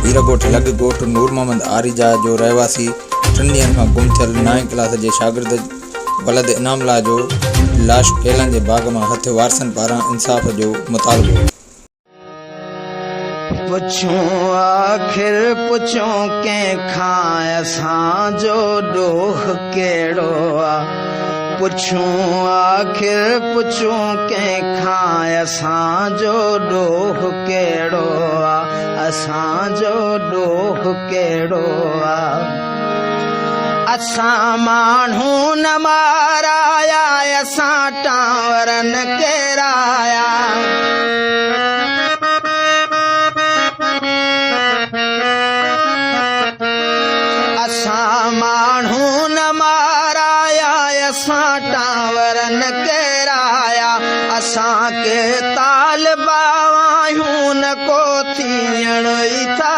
پيرڳوٺ لڳ ڳوٺ نور محمد آريجا جو رهواسي ٽن ڏينهن کان گم ٿيل نائين ڪلاس جي شاگرد ولد انعام الله جو لاش ڪيلن جي باغ مان هٿ، وارثن پاران انصاف جو مطالبو. پڇون آخر پڇون ڪنهن کان اسان جو ڏوهه ڪهڙو آ پڇون آخر پڇون ڪنهن کان اسان جو ڏوهه ڪهڙو آ اسان جو ڏوهه ڪهڙو آ اسان ماڻهو نه مارايا اسان ٽانورن ڪيرايا. اسان ماڻهو نه مارايا اسان ٽانورن ڪيرايا اسان ڪي طالبا آهيون نه ڪو ٿيڻ ئي ٿا.